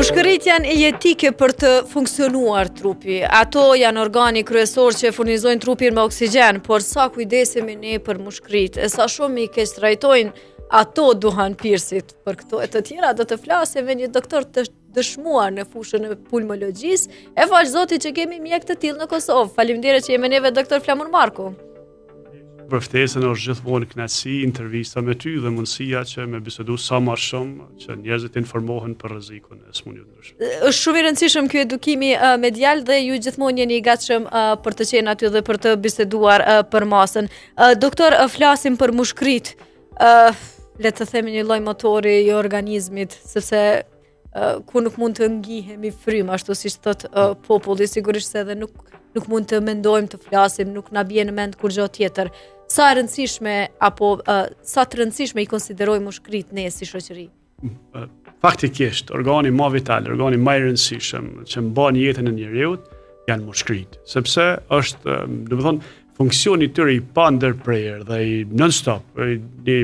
Mushkëritë janë jetike për të funksionuar trupi. Ato janë organi kryesor që furnizojnë trupin me oksigjen, por sa kujdesemi ne për mushkëritë e sa shumë i keqtrajtojnë ato duhanpirësit. Për këto e të tjera do të flasim me një doktor të dëshmuar në fushën e pulmologjisë. E falë Zotit që kemi mjek të tillë në Kosovë. Faleminderit që je me neve doktor Flamur Marku. Për ftesën është gjithmonë kënaqësi intervista me ty dhe mundësia që me bisedu sa më shumë që njerëzit informohen për rrezikun e sëmundjeve të ndryshme. Është shumë i rëndësishëm ky edukimi uh, medial dhe ju gjithmonë jeni i gatshëm uh, për të qenë aty dhe për të biseduar uh, për masën. Uh, doktor, uh, flasim për mushkëritë. Uh, le të themi një lloj motori i organizmit, sepse ku nuk mund të ngihemi frymë, ashtu siç thotë uh, populli, sigurisht se edhe nuk nuk mund të mendojmë të flasim, nuk na bie në mend kurrgjë tjetër. Sa e rëndësishme apo uh, sa të rëndësishme i konsiderojmë mushkëritë ne si shoqëri? Faktikisht, organi më vital, organi më i rëndësishëm që mban jetën e njeriut janë mushkëritë, sepse është, domethënë, funksioni i tyre i pandërprerë dhe i non-stop, i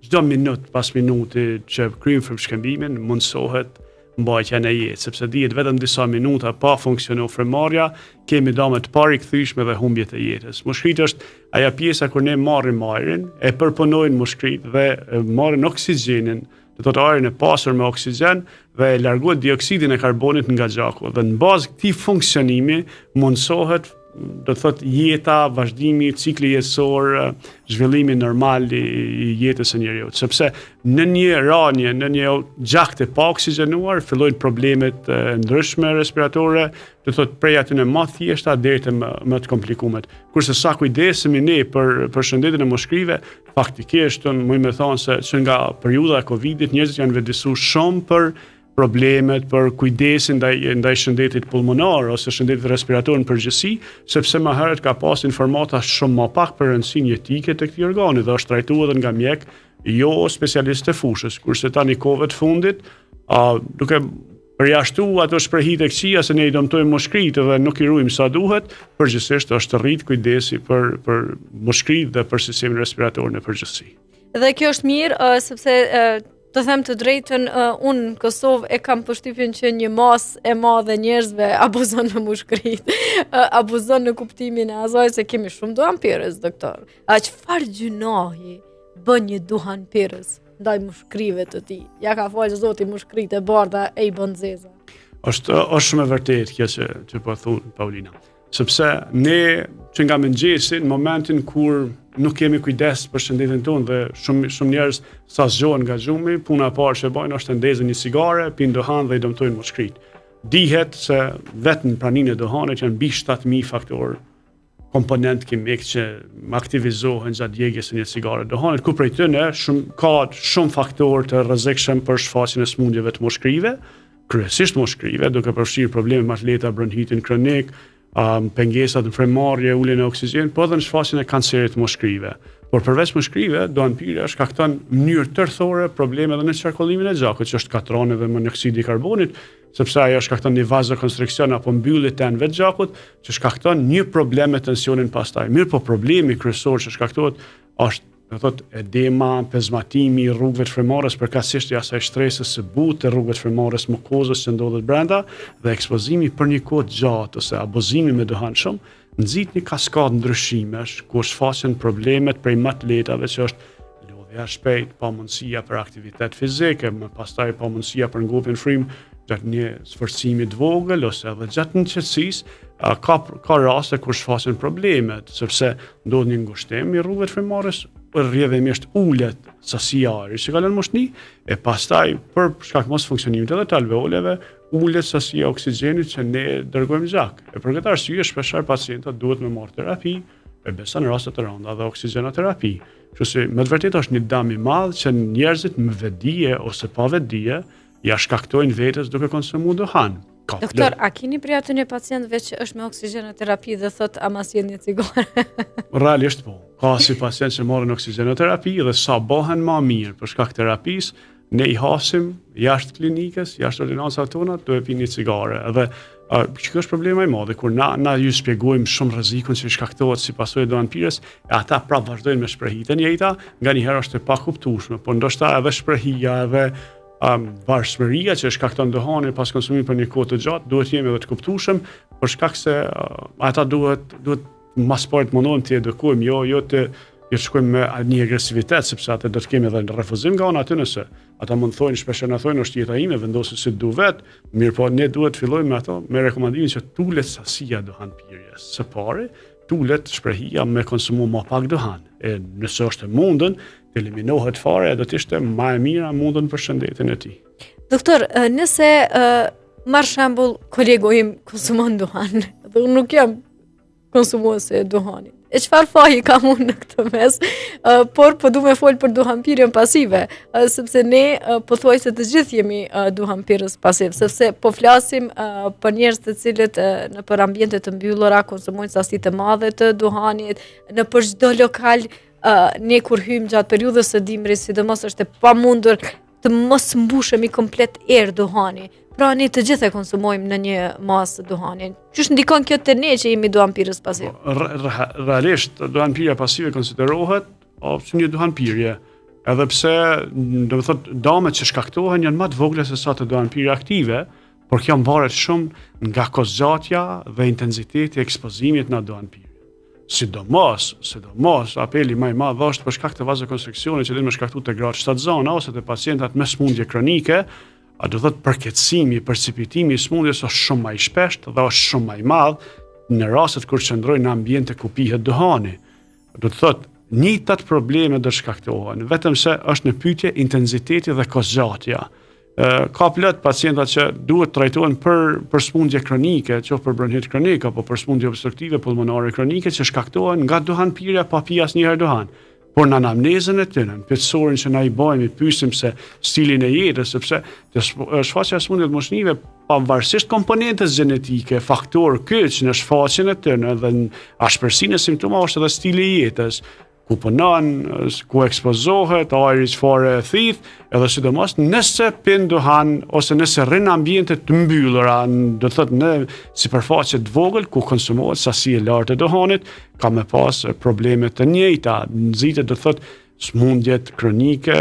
Çdo minut pas minuti që kryejmë frymëshkëmbimin, mundësohet mbajtja në jetë, sepse dihet vetëm disa minuta pa funksionu frymëmarrja, kemi dame të parikthyeshme dhe humbje të jetës. Mushkëritë është ajo pjesa kur ne marrim ajrin, e përpunojnë mushkëritë dhe marrin oksigjenin, do të thotë ajrin e pasur me oksigjen dhe e largojnë dioksidin e karbonit nga gjaku dhe në bazë këtij funksionimi mundësohet do të thotë jeta, vazhdimi, cikli jetësor, zhvillimi normal i, i jetës së njeriut, sepse në një ranje, në një gjak të paoksigjenuar, fillojnë problemet e ndryshme respiratore, do të thotë prej atyne më thjeshta deri te më, më të komplikumet. Kurse sa kujdesemi ne për për shëndetin e mushkërive, faktikisht unë muj me thonë se që nga periudha e Covidit njerëzit janë vetëdijesu shumë për problemet për kujdesin ndaj ndaj shëndetit pulmonar ose shëndetit respirator në përgjithësi, sepse më herët ka pas informata shumë më pak për rëndësinë jetike të këtij organi dhe është trajtuar edhe nga mjek jo specialistë të fushës, kurse tani kohëve të fundit, a, duke përjashtu ato shprehitë e këqija se ne i dëmtojmë mushkëritë dhe nuk i ruajmë sa duhet, përgjithsisht është rrit kujdesi për për mushkëritë dhe për sistemin respirator në përgjithësi. Dhe kjo është mirë, uh, sepse uh, Të them të drejtën, uh, unë në Kosovë e kam përshtypjen që një masë e madhe njerëzve abuzon me mushkëritë. Uh, abuzon në kuptimin e asaj se kemi shumë duhanpirës, doktor. A çfarë gjynahi bën një duhanpirës ndaj mushkërive të tij? Ja ka falë Zoti mushkëritë e bardha e i bën zeza. Është është shumë e vërtetë kjo që që po thon Paulina. Sepse ne që nga mëngjesi, në momentin kur nuk kemi kujdes për shëndetin tonë dhe shumë shumë njerëz sa zgjohen nga gjumi, puna e parë që bëjnë është të ndezin një cigare, pinë duhan dhe i dëmtojnë mushkëritë. Dihet se vetëm në praninë e duhanit janë mbi 7000 faktorë komponent kimik që aktivizohen gjatë djegjes së një cigare duhanit, ku prej tyre shumë ka shumë faktorë të rrezikshëm për shfaqjen e sëmundjeve të mushkërive, kryesisht mushkërive, duke përfshirë probleme më të lehta bronhitin kronik, um, pengesat në frymëmarrje, uljen e oksigjenit, po edhe në shfaqjen e kancerit të mushkërive. Por përveç mushkërive, duhanpirja shkakton në mënyrë tërthore probleme edhe në qarkullimin e gjakut, që është katrani dhe monoksidi i karbonit, sepse ajo shkakton një vazokonstriksion apo mbyllje të enëve të gjakut, që shkakton një problem me tensionin pastaj. Mirëpo problemi kryesor që shkaktohet është do thotë edema, pezmatimi i rrugëve të frymëmarrjes, përkatësisht i asaj shtresës së butë të rrugëve të frymëmarrjes mukozës që ndodhet brenda dhe ekspozimi për një kohë të gjatë ose abuzimi me duhan shumë nxit një kaskadë ndryshimesh ku shfaqen problemet prej më të lehtave që është lodhja e shpejtë, pamundësia për aktivitet fizik, e më pastaj pamundësia për ngopjen frymë gjatë një sforcimi të vogël ose edhe gjatë një qetësisë, ka ka raste kur shfaqen problemet, sepse ndodh një ngushtim i rrugëve të frymëmarrjes, rrjedhimisht ulet sasia e ajrit që kalon në mushkni, e pastaj për shkak mosfunksionimit edhe të alveoleve, ulet sasia e oksigjenit që ne dërgojmë gjak. E për këtë arsye shpeshherë pacientët duhet me marrë terapi, e besa në raste të rënda dhe oksigjenoterapia. Kështu që me të vërtetë është një dam i madh që njerëzit me vetëdije ose pa vetëdije ja shkaktojnë vetes duke konsumuar duhan. Ka Doktor, a keni prej atyne pacientëve që është me oksigjenoterapia dhe thot a ma sjell një cigare? Realisht po. Ka si pacient që marrin oksigjenoterapi dhe sa bëhen ma mirë për shkak terapisë, ne i hasim jashtë klinikës, jashtë ordinancave tona, duke pi një cigare. Edhe uh, që kjo është problema i madhe, kur na, na ju shpjegojmë shumë rrezikun që i shkaktohet si pasojë e duhanpirjes, e ata prapë vazhdojnë me shprehitë e njëjta, nganjëherë është e pakuptueshme, por ndoshta edhe shprehia edhe. Um, varshmëria që shkakton duhani pas konsumimit për një kohë të gjatë, duhet jemi edhe të kuptueshëm, për shkak se uh, ata duhet duhet ma s'pari të mundohem t'i edukojmë, jo jo të jo të shkojmë me një agresivitet, sepse atë do të kemi edhe në refuzim nga ana aty nëse ata mund të thonë shpesh na thonë është jeta ime, vendosi si du vet, mirëpo ne duhet të fillojmë me ato me rekomandimin që t'ulet sasia e duhan pirjes. Së pari, t'ulet shprehia me konsumu ma pak duhan. E nëse është e mundun, të eliminohet fare, do të ishte ma e mira mundun për shëndetin e tij. Doktor, nëse marr shembull kolegu im konsumon duhan, dhe unë nuk jam konsumuese e duhanit. E çfarë faji kam unë në këtë mes? Uh, por po du me fol për duhanpirjen pasive, uh, sepse ne uh, pothuajse të gjithë jemi uh, duhanpirës pasiv, sepse po flasim uh, për njerëz të cilët uh, nëpër ambiente të mbyllura konsumojnë sasi të madhe të duhanit, nëpër çdo lokal uh, ne kur hyjmë gjatë periudhës së dimrit, sidomos është e pamundur të mos mbushemi komplet erë duhani. Pra ne të gjithë e konsumojmë në një masë duhanin. Qysh ndikon kjo te ne që jemi duhanpirës pasiv? Po, realisht duhanpirja pasive konsiderohet o, si një duhanpirje. Edhe pse, do të thotë, damet që shkaktohen janë më të vogla se sa te duhanpirja aktive, por kjo mvaret shumë nga kohëzgjatja dhe intensiteti i ekspozimit në duhanpirje. Sidomos, sidomos, apeli më i madh është për shkak të vazokonstriksionit që din me shkaktu te gratë shtatzana ose te pacientat me sëmundje kronike, a do thotë përkeqësimi, precipitimi i sëmundjes është shumë më i shpeshtë dhe është shumë më i madh në rastet kur qëndrojnë në ambiente ku pihet duhani. Do të thotë, njëjtat probleme do të shkaktohen, vetëm se është në pyetje intensiteti dhe kohëzgjatja. Ka plot pacienta që duhet trajtohen për për sëmundje kronike, qoftë për bronhit kronik apo për sëmundje obstruktive pulmonare kronike që shkaktohen nga duhanpirja pa pi asnjëherë duhan. Por në anamnezën e tyre, në pyetësorin që na i bëjmë, i pyesim se stilin e jetës, sepse të shfaqja e sëmundjeve të mushkërive pavarësisht komponentës gjenetike, faktor kyç në shfaqjen e tyre dhe në ashpërsinë e simptomave është edhe stili i jetës ku punon, ku ekspozohet, ajri çfarë e thith, edhe sidomos nëse pin duhan ose nëse rrin në ambiente të mbyllura, do të thotë në sipërfaqe të vogël ku konsumohet sasi e lartë e duhanit, ka me pas probleme të njëjta, nxitet do të thotë sëmundjet kronike,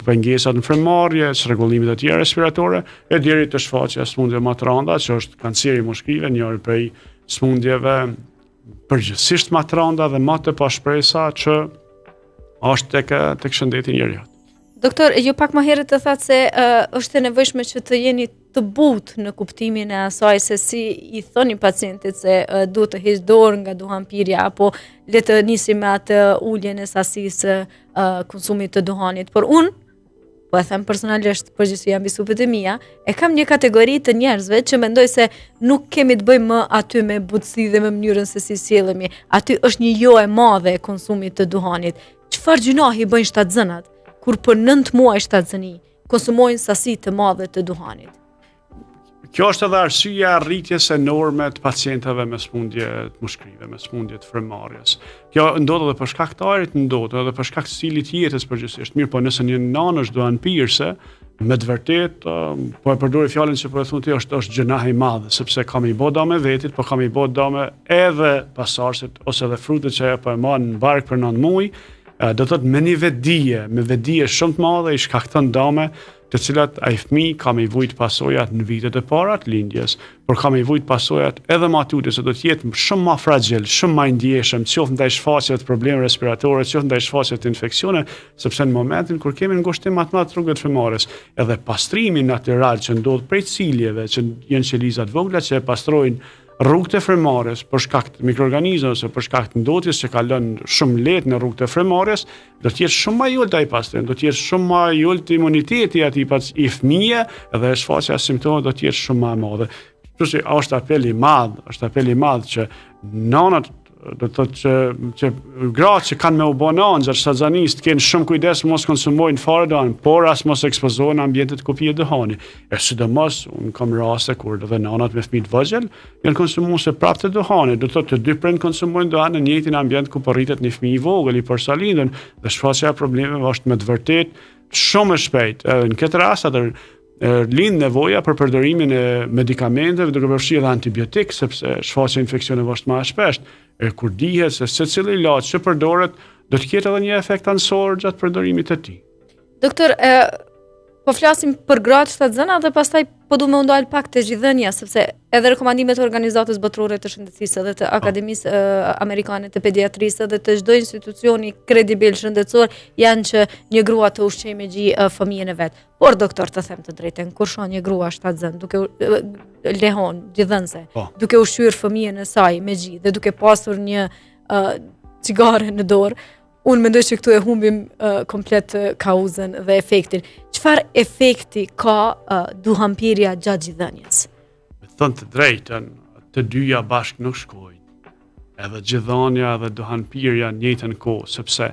pengesat në frymëmarrje, çrregullimet e tjera respiratore, e deri te shfaqja e sëmundjeve më të rënda, që është kanceri i mushkërive, njëri prej sëmundjeve përgjithsisht më të rënda dhe më të pashpresa që është tek tek shëndeti i njeriut. Doktor, ju pak më herët të thatë se uh, është e nevojshme që të jeni të butë në kuptimin e asaj se si i thoni pacientit se uh, duhet të heqë dorë nga duhanpirja apo le të nisim me atë uljen e sasisë së uh, konsumit të duhanit. Por unë po e them personalisht, përgjegjësia mbi supet e mia, e kam një kategori të njerëzve që mendoj se nuk kemi të bëjmë më aty me butësi dhe me mënyrën se si sillemi. Aty është një jo e madhe e konsumit të duhanit. Çfarë gjynahi bëjnë shtatzënat kur për 9 muaj shtatzëni konsumojnë sasi të madhe të duhanit? Kjo është edhe arsyeja e rritjes enorme të pacientëve me sëmundje të mushkërive, me sëmundje të frymëmarrjes. Kjo ndodh edhe për shkak të ajrit ndodh edhe për shkak të stilit të jetës përgjithsisht. Mirëpo, nëse një nënë është duhanpirëse, me të vërtetë po e përdori fjalën që po e thon ti është është gjynah i madh, sepse ka me i bë dame vetit, po ka me i bë dame edhe pasardhësit ose edhe frutit që ajo po e mban në bark për 9 muaj, do të thotë me një vetëdije, me vetëdije shumë të madhe i shkakton dame të cilat ai fëmijë ka me i vujt pasojat në vitet e para të lindjes, por ka me i vujt pasojat edhe ma tutje se do të jetë shumë ma fragil, shumë ma i ndjeshëm, qoftë ndaj shfaqjeve të problemeve respiratore, qoftë ndaj shfaqjeve të infeksioneve, sepse në momentin kur kemi ngushtim ma të madh të rrugëve të frymëmarrjes, edhe pastrimi natyral që ndodh prej ciljeve, që janë qeliza të vogla që e pastrojnë rrugët e frymëmarrjes për shkak të mikroorganizmave ose për shkak të ndotjes që kalon shumë lehtë në rrugët e frymëmarrjes, do të jetë shumë më i ulët ai pastrim, do të jetë shumë më i ulët imuniteti i atij pas i fëmije dhe shfaqja e simptomave do të jetë shumë më e madhe. Kështu që është apel i madh, është apel i madh që nanat do të thotë që që gratë që kanë me u bë nanë gjatë shtatzanisë të kenë shumë kujdes mos konsumojnë fare duhan, por as mos ekspozohen në ambientet ku pihet duhani. E sidomos unë kam raste kur edhe nanat me fëmijë të vogël janë konsumuese prapë të duhanit, do të thotë të dy prindët konsumojnë duhan në njëjtin ambient ku po rritet një fëmijë i vogël i porsalindun dhe shfaqja e problemeve është me të vërtetë shumë e shpejtë. Edhe në këtë rast atë lind nevoja për përdorimin e medikamenteve duke përfshirë edhe antibiotik sepse shfaqja e infeksioneve është më e shpeshtë. E kur dihet se secili ilaç që përdoret do të ketë edhe një efekt anësor gjatë përdorimit të tij. Doktor, e, Po flasim për gratë shtatzëna dhe pastaj po du me u ndal pak te gjidhënia, sepse edhe rekomandimet e Organizatës Botërore të Shëndetësisë dhe të po. Akademisë uh, Amerikane të Pediatrisë dhe të çdo institucioni kredibil shëndetësor janë që një grua të ushqejë me gji uh, fëmijën e vet. Por doktor të them të drejtën, kur shoh një grua shtatzënë duke uh, lehon gjidhënëse, po. duke ushqyer fëmijën e saj me gji dhe duke pasur një uh, cigare në dorë, Unë mendoj që këtu e humbim uh, komplet kauzën dhe efektin. Çfarë efekti ka uh, duhanpirja gjatë gjidhënies? Me thënë të drejtën, të dyja bashkë nuk shkojnë. Edhe gjidhënia edhe duhanpirja në njëjtën kohë, sepse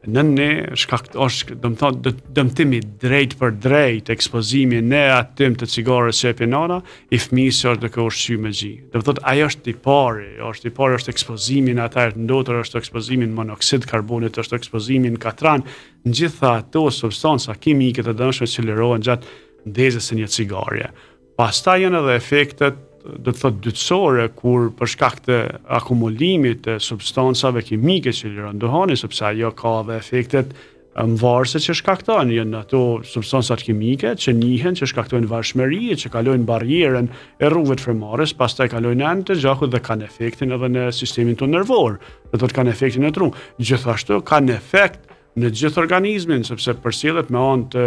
në ne shkak është, domethënë, dëmtim i drejtpërdrejtë ekspozimi në atë tym të cigares që e pi nana, i fëmijës që është duke ushqy me gji. Do të thotë ai është i pari, është i pari është ekspozimi në atë ajër të ndotur, është ekspozimi në monoksid karbonit, është ekspozimi në katran, në gjitha ato substanca kimike të dëmshme që lirohen gjatë ndezjes së një cigareje. Pastaj janë edhe efektet do të thotë dytësore kur për shkak të akumulimit të substancave kimike që liron duhani, sepse ajo ka edhe efektet mvarëse që shkakton, janë ato substancat kimike që njihen që shkaktojnë varshmëri, që kalojnë barrierën e rrugëve të frymëmarrjes, pastaj kalojnë në enët e gjakut dhe kanë efektin edhe në sistemin tonë nervor, do të thotë kanë efektin në tru. Gjithashtu kanë efekt në gjithë organizmin, sepse përcillet me anë të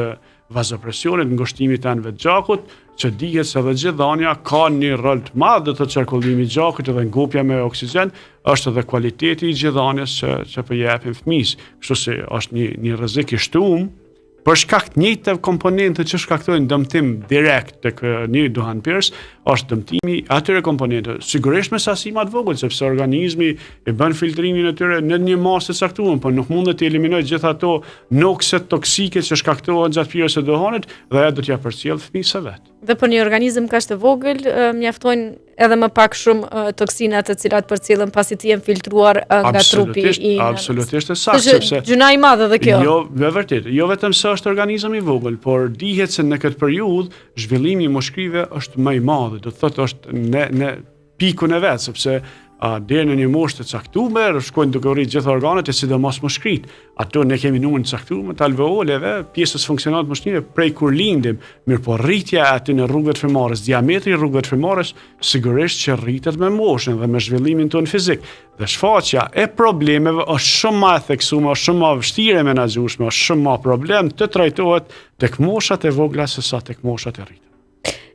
vazopresionit, ngushtimit të enëve të gjakut, që dihet se edhe gjidhanja ka një rol të madh te qarkullimi i gjakut edhe ngopja me oksigjen, është edhe kualiteti i gjidhanjes që që po jepim fëmijës. Kështu se është një një rrezik i shtum për shkak të njëjtëve komponente që shkaktojnë dëmtim direkt tek një duhanpirës, është dëmtimi i atyre komponenteve. Sigurisht me sasi më të vogël, sepse organizmi e bën filtrimin e tyre në një masë të caktuar, por nuk mundet të eliminojë gjithë ato nokset toksike që shkaktohen gjatë pirjes së duhanit dhe ajo do t'ia përcjellë fëmijës së vet. Dhe për një organizëm kaq të vogël, mjaftojnë edhe më pak shumë toksina të cilat përcillen pasi të jenë filtruar nga trupi i nënës. Absolutisht e saktë, sepse gjynah i madh edhe kjo. Jo, me vërtet, jo vetëm se është organizëm i vogël, por dihet se në këtë periudhë zhvillimi i mushkërive është më i madh, do të thotë është në në pikun e vet, sepse a, deri në një moshë të caktuar shkojnë duke u rritë gjithë organet e sidomos mushkëritë. Ato ne kemi numrin të caktuar të alveoleve, pjesës funksionale të mushkërive prej kur lindim, mirëpo rritja e atyne rrugëve të frymëmarrjes, diametri i rrugëve të frymëmarrjes sigurisht që rritet me moshën dhe me zhvillimin tonë fizik. Dhe shfaqja e problemeve është shumë më e theksuar, është shumë më e vështirë e menaxhueshme, është shumë më problem të trajtohet tek moshat e vogla se sa tek moshat e rritura.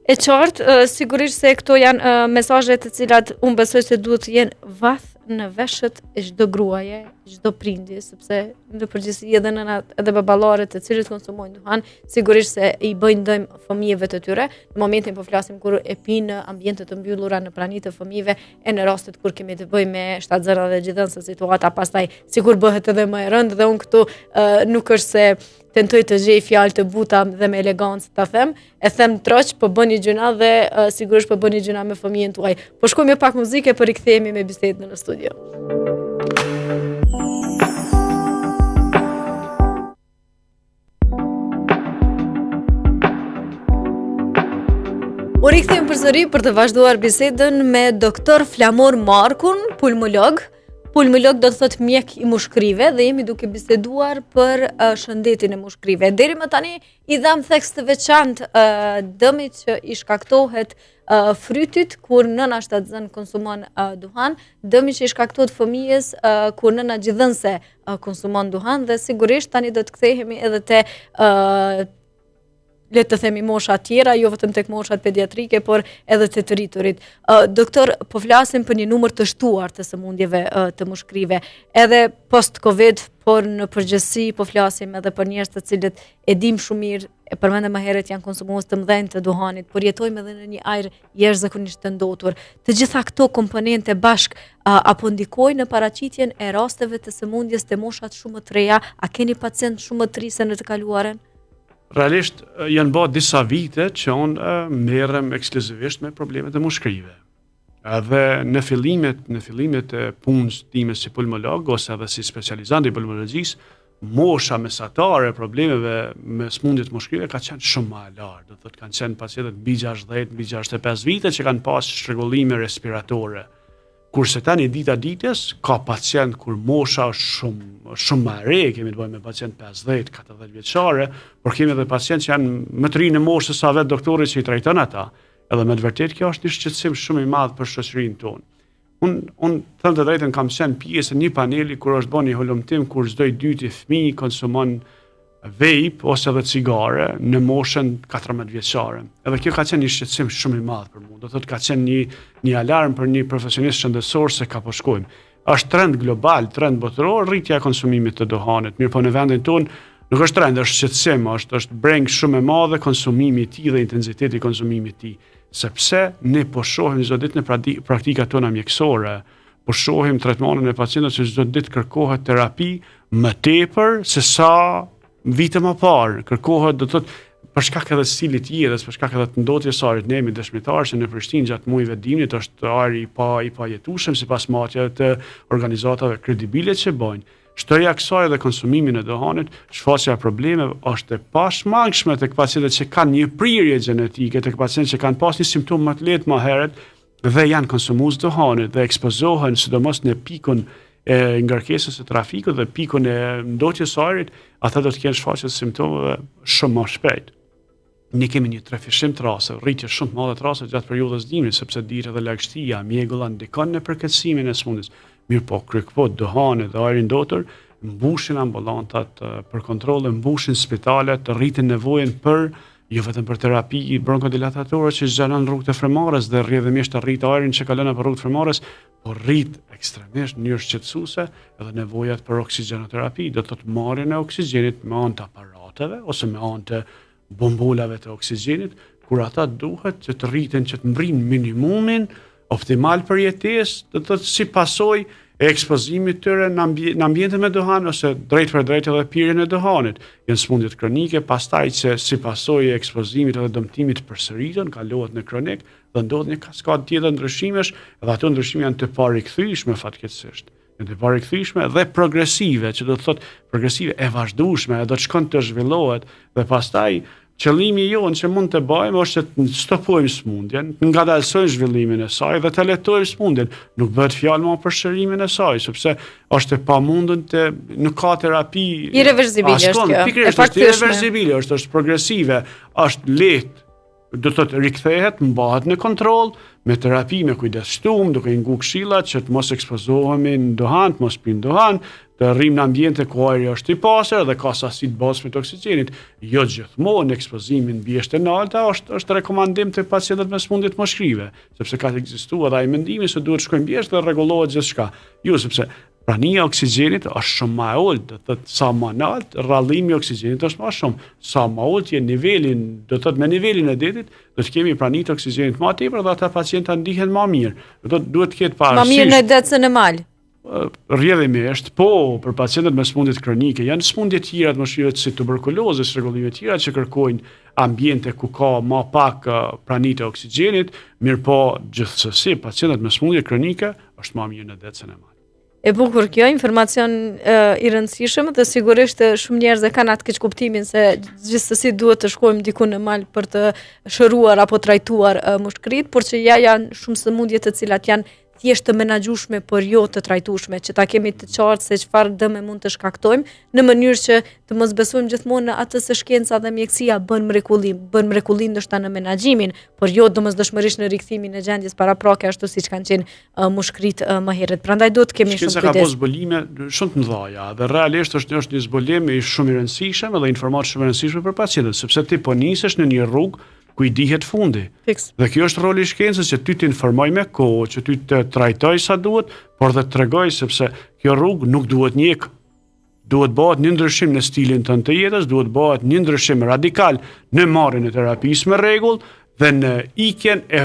E qartë, sigurisht se këto janë mesazhe të cilat unë besoj se duhet të jenë vath në veshët e çdo gruaje, çdo prindi, sepse në përgjithësi edhe nënat edhe baballarët të cilët konsumojnë duhan, sigurisht se i bëjnë dëm fëmijëve të tyre. Në momentin po flasim kur e pinë në ambiente të mbyllura në prani të fëmijëve e në rastet kur kemi të bëjmë me shtatzëna dhe gjidhënëse situata pastaj sikur bëhet edhe më e rëndë dhe unë këtu uh, nuk është se tentoj të gjej fjalë të buta dhe me elegancë ta them, e them troç, po bëni gjynah dhe uh, sigurisht po bëni gjynah me fëmijën tuaj. Po shkojmë me pak muzikë e po rikthehemi me bisedën në studio. U rikthyem përsëri për të vazhduar bisedën me doktor Flamur Markun, pulmolog. Pulmolog do të thotë mjek i mushkërive dhe jemi duke biseduar për uh, shëndetin e mushkërive. Deri më tani i dhamë theks të veçantë uh, dëmit që i shkaktohet uh, frytit kur nëna shtatzënë konsumon uh, duhan, dëmi që i shkaktohet fëmijës uh, kur nëna gjidhënëse uh, konsumon duhan dhe sigurisht tani do të kthehemi edhe te uh, le të themi mosha tjera, jo vetëm tek moshat pediatrike, por edhe te të rriturit. Uh, doktor, po flasim për një numër të shtuar të sëmundjeve uh, të mushkërive, edhe post Covid, por në përgjithësi po flasim edhe për njerëz të cilët e dim shumë mirë, e përmendëm më herët janë konsumues të mëdhenj të duhanit, por jetojmë edhe në një ajër jashtëzakonisht të ndotur. Të gjitha këto komponente bashkë a, a po ndikojnë në paraqitjen e rasteve të sëmundjes te moshat shumë më të reja, a keni pacient shumë më të ri se në të kaluarën? Realisht janë bërë disa vite që unë merrem ekskluzivisht me problemet e mushkërive. Edhe në fillimet, në fillimet e punës time si pulmolog ose edhe si specializant i pulmologjisë, mosha mesatare e problemeve me sëmundje të mushkërive ka qenë shumë më e lartë. Do të thotë kanë qenë pacientët mbi 60, mbi 65 vite që kanë pas çrregullime respiratore. Kurse tani dita ditës ka pacient kur mosha është shumë shumë më e re, kemi të bëjmë me pacient 50, 40 vjeçare, por kemi edhe pacient që janë më të rinj në moshë se sa vetë doktori që i trajton ata. Edhe me të vërtetë kjo është një shqetësim shumë i madh për shoqërinë tonë. Unë un, them të drejtën kam qenë pjesë e një paneli kur është bërë një hulumtim kur çdo i dyti fëmijë konsumon vape ose edhe cigare në moshën 14 vjeçare. Edhe kjo ka qenë një shqetësim shumë i madh për mua. Do thotë ka qenë një një alarm për një profesionist shëndetësor se ka po shkojmë. Është trend global, trend botëror rritja e konsumimit të duhanit. Mirëpo në vendin tonë nuk është trend, është shqetësim, është është brengë shumë e madhe konsumimi i tij dhe intensiteti i konsumimit të tij, sepse ne po shohim çdo ditë në praktikat tona mjekësore, po shohim tretmanin e pacientëve që çdo ditë kërkohet terapi më tepër se sa vite më parë, kërkohet do të thotë për shkak edhe stilit të jetës, për shkak edhe të ndotjes së ajrit, ne jemi dëshmitarë se në Prishtinë gjatë muajve të dimrit është ajri i pa i pajetueshëm sipas matjeve të organizatave kredibile që bëjnë. Shtoja kësaj edhe konsumimin e duhanit, shfaqja e problemeve është e pashmangshme tek pacientët që kanë një prirje gjenetike, tek pacientët që kanë pas një simptomë më të lehtë më herët, dhe janë konsumues të duhanit dhe ekspozohen sidomos në pikun e ngarkesës së trafikut dhe pikun e ndotjes së ajrit, ata do të kenë shfaqje të simptomeve shumë më shpejt. Ne kemi një trefishim të rasteve, rritje shumë të madhe të rasteve gjatë periudhës dimrit, sepse dihet edhe lagështia, mjegulla ndikon në përkeqësimin e sëmundjes. Mirëpo, kryekëput, duhani dhe ajri i ndotur mbushin ambulantat për kontrolle, mbushin spitalet, rritin nevojën për jo vetëm për terapi bronkodilatatore që zgjeron rrugët e frymëmarrjes dhe rrjedhimisht rrit ajrin që kalon nëpër rrugët e frymëmarrjes, por rrit ekstremisht në mënyrë shqetësuese edhe nevojat për oksigenoterapi, do të thotë marrjen e oksigjenit me anë të aparateve ose me anë të bombolave të oksigjenit, kur ata duhet që të rriten që të mbrijnë minimumin optimal për jetesë, do të thotë si pasojë e ekspozimit të tyre në, ambi në ambiente me duhan ose drejtpërdrejt edhe pirjen e duhanit. Janë sëmundjet kronike, pastaj që si pasojë e ekspozimit edhe dëmtimit të përsëritën, kalohet në kronik dhe ndodh një kaskadë tjetër ndryshimesh, edhe ato ndryshime janë të parikthyeshme fatkeqësisht. Janë të parikthyeshme dhe progresive, që do të thotë progresive e vazhdueshme, e do të shkon të zhvillohet dhe pastaj qëllimi jonë që mund të bëjmë është të stopojmë sëmundjen, të ngadalësojmë zhvillimin e saj dhe të lehtësojmë sëmundjen. Nuk bëhet fjalë më për shërimin e saj, sepse është e pamundur të nuk ka terapi irreversibile është kjo. Pikërisht është irreversibile, është është progresive, është lehtë do të thotë rikthehet, mbahet në kontroll me terapi, me kujdes shtum, duke i ngu këshillat që të mos ekspozohemi në duhan, të mos pimë duhan, të rrim në ambiente ku ajri është i pastër dhe ka sasi të bollshme të oksigjenit. Jo gjithmonë ekspozimi në bjeshkë të nalta është është rekomandim te pacientët me sëmundje të mushkërive, sepse ka ekzistuar edhe ai mendimi se duhet të shkojmë bjeshkë dhe rregullohet gjithçka. Jo, sepse Prania e oksigjenit është shumë më e ulët, do të thotë sa më nalt rrallimi i oksigjenit është më shumë, sa më ulët je nivelin, do të thotë me nivelin e detit, do të kemi prani të oksigjenit më tepër dhe ata pacienta ndihen më mirë. Do të thotë duhet të ketë parasysh. Më mirë në det se në mal. Rrjedhimisht, po, për pacientët me sëmundjet kronike, janë sëmundje të tjera të mushkërive si tuberkulozi, çrregullime të tjera që kërkojnë ambiente ku ka më pak prani të oksigjenit, mirëpo gjithsesi pacientët me sëmundje kronike është më mirë në det se në mal. E bukur kjo, informacion e, i rëndësishëm dhe sigurisht shumë njerëz e kanë atë keqkuptimin se gjithsesi duhet të shkojmë diku në mal për të shëruar apo trajtuar e, mushkëritë, por që ja janë shumë sëmundje të cilat janë thjesht të menaxhueshme, por jo të trajtueshme, që ta kemi të qartë se çfarë dëme mund të shkaktojmë, në mënyrë që të mos besojmë gjithmonë në atë se shkenca dhe mjekësia bën mrekulli, bën mrekulli ndoshta në menaxhimin, por jo domosdoshmërisht në rikthimin e gjendjes paraprake ashtu siç kanë qenë uh, mushkëritë uh, më herët. Prandaj duhet të kemi shumë kujdes. Shkenca ka bërë zbulime shumë të mëdha dhe realisht është është një zbulim i shumë i rëndësishëm dhe informatë shumë e rëndësishme për pacientët, sepse ti po nisesh në një rrugë ku i dihet fundi. Fiks. Dhe kjo është roli i shkencës që ty të informoj me kohë, që ty të trajtoj sa duhet, por dhe të tregoj sepse kjo rrugë nuk duhet njek Duhet bëhet një ndryshim në stilin tënd të jetës, duhet bëhet një ndryshim radikal në marrjen e terapisë me rregull dhe në ikjen e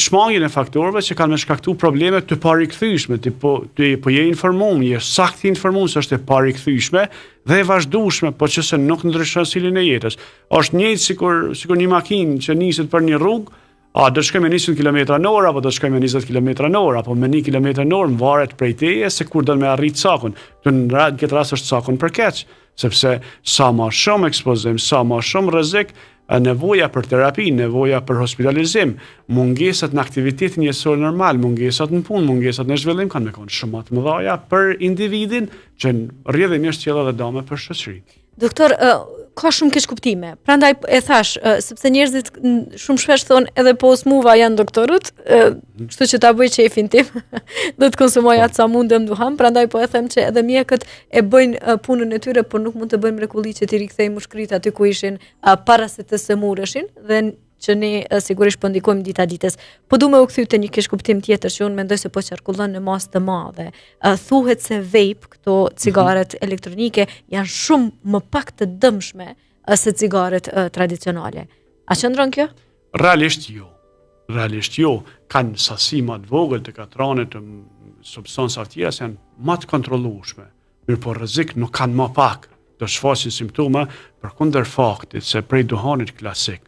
shmangien e faktorëve që kanë me shkaktu probleme të parikthyeshme, ti po ti po je informuar, je saktë informuar se është e parikthyeshme dhe e vazhdueshme, po që se nuk ndryshon stilin e jetës. Është njëjtë sikur sikur një makinë që niset për një rrugë, A do të shkoj me 100 km në orë apo do të shkoj me 20 km në orë apo me 1 km në orë, varet prej teje se kur do me arrit cakun. Këtu në këtë rast është cakun për keq, sepse sa më shumë ekspozim, sa më shumë rrezik, Nevoja për terapi, nevoja për hospitalizim, mungesat në aktivitetin jetësor normal, mungesat në punë, mungesat në zhvillim kanë me konë shumë ma të mëdhaja për individin që rrjedhimisht sjell edhe dame për shoqërinë. Doktor, ka shumë keqkuptime. Prandaj e thash, sepse njerëzit shumë shpesh thonë edhe po u smuva janë doktorët, mhm. kështu që ta bëj qejfin tim. Do të konsumoj po. atë sa mundem duhan, prandaj po e them që edhe mjekët e bëjnë punën e tyre, por nuk mund të bëjnë mrekulli që t'i rikthejnë mushkëritë aty ku ishin para se të sëmureshin dhe që ne sigurisht po ndikojmë dita ditës. Po du me u kthy te një keqkuptim tjetër që unë mendoj se po qarkullon në masë të madhe. Thuhet se vape, këto cigaret mm -hmm. elektronike janë shumë më pak të dëmshme se cigaret tradicionale. A qëndron kjo? Realisht jo. Realisht jo. Kanë sasi më të vogël të katranit të substancave tjera se janë më të kontrollueshme. Mirëpo rrezik nuk kanë më pak, do shfaqin simptoma përkundër faktit se prej duhanit klasik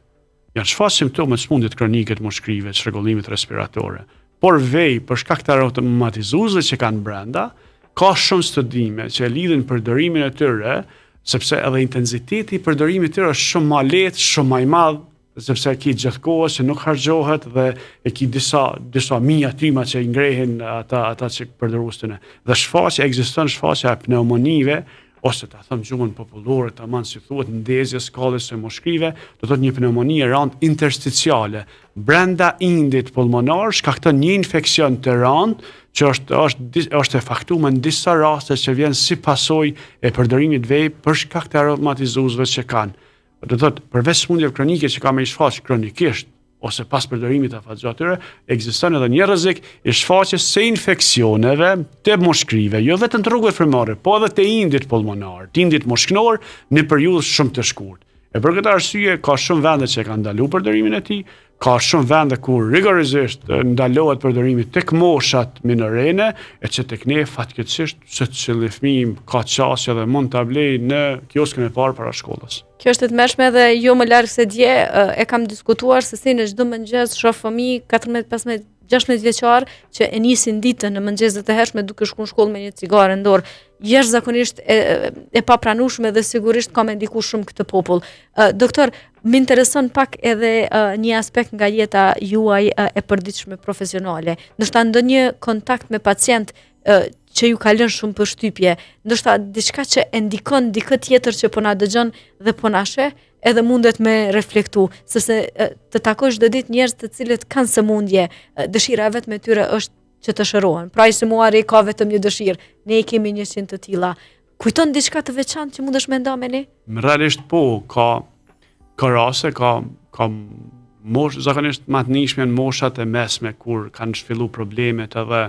janë shfaq simptoma të sëmundjet kronike të mushkërive, çrregullimit respiratore. Por vape për shkak të aromatizuesve që kanë brenda, ka shumë studime që e lidhin përdorimin e tyre, sepse edhe intensiteti i përdorimit të tyre është shumë më lehtë, shumë më i madh, sepse e ki gjithë kohës që nuk harxhohet dhe e ki disa disa mija tyma që i ngrehin ata ata që përdoruesin. Dhe shfaqja ekziston shfaqja e pneumonive ose ta them gjuhën popullore tamam si thuhet ndezjes skallës së mushkërive, do të thotë një pneumoni e rëndë intersticiale brenda indit pulmonar shkakton një infeksion të rëndë që është është është e faktuar në disa raste që vjen si pasojë e përdorimit vape për shkak të aromatizuesve që kanë. Do të thotë, përveç sëmundjeve kronike që ka me i shfaq kronikisht ose pas përdorimit afatgjatë tyre, ekziston edhe një rrezik i shfaqjes së infeksioneve të mushkërive, jo vetëm të rrugëve frymore, po edhe të indit pulmonar, të indit mushknor në periudhë shumë të shkurtë. E për këtë arsye ka shumë vende që e kanë ndaluar përdorimin e tij, Ka shumë vende ku rigorozisht ndalohet përdorimi tek moshat minorene, e që tek ne fatkeqësisht secili fëmijë ka qasje dhe mund ta blejë në kioskën e parë para shkollës. Kjo është e tmerrshme dhe jo më larg se dje e kam diskutuar se si në çdo mëngjes shoh fëmijë 14, 15, 16 vjeçar që e nisin ditën në mëngjeset e hershme duke shkuar në shkollë me një cigare në dorë. Jashtëzakonisht e, e papranueshme dhe sigurisht ka me ndiku shumë këtë popull. Doktor, më intereson pak edhe uh, një aspekt nga jeta juaj uh, e përditshme profesionale. Ndoshta ndonjë kontakt me pacient uh, që ju ka lënë shumë përshtypje, ndoshta diçka që e ndikon dikë tjetër që po na dëgjon dhe po na sheh, edhe mundet me reflektu, sepse të takosh çdo ditë njerëz të cilët kanë sëmundje, dëshira e vetme e tyre është që të shërohen. Pra i sëmuari ka vetëm një dëshirë, ne i kemi 100 të tilla. Kujton diçka të veçantë që mundesh me nda me ne? Realisht po, ka ka raste, ka ka mosh zakonisht më të ngjashme janë moshat e mesme kur kanë zhvillu problemet edhe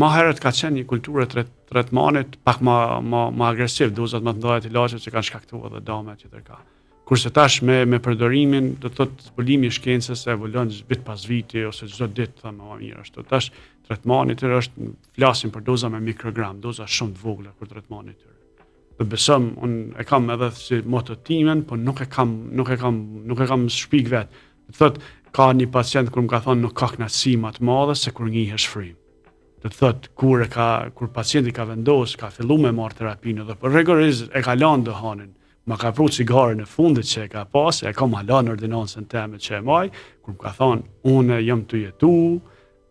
ma herët ka qenë një kulturë e tretmanit pak ma, ma, ma agresiv, dozat më të mëdha të ilaçeve që kanë shkaktuar edhe dame tjetër ka. Kurse tash me me përdorimin, do të thotë zbulimi i shkencës evolon vit pas viti ose çdo ditë, them më mirë ashtu. Tash tretmani i tyre është flasim për doza me mikrogram, doza shumë të vogla për tretmanin e tyre. Dhe besom, unë e kam edhe si moto timen, po nuk e kam, nuk e kam, nuk e kam shpik vetë. Do të thotë, ka një pacient kur më ka thonë nuk ka kënaqësi më të madhe se kur ngihesh frymë. Do të thotë, kur e ka kur pacienti ka vendos, ka fillu me marr terapinë dhe për rigoroz e ka lënë duhanin, ma ka pru cigaren e fundit që e ka pas, e kam hala në ordinancën teme që e maj, kur më ka thonë, unë jam tu jetu,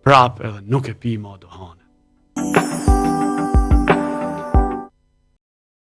prap edhe nuk e pi ma duhanin.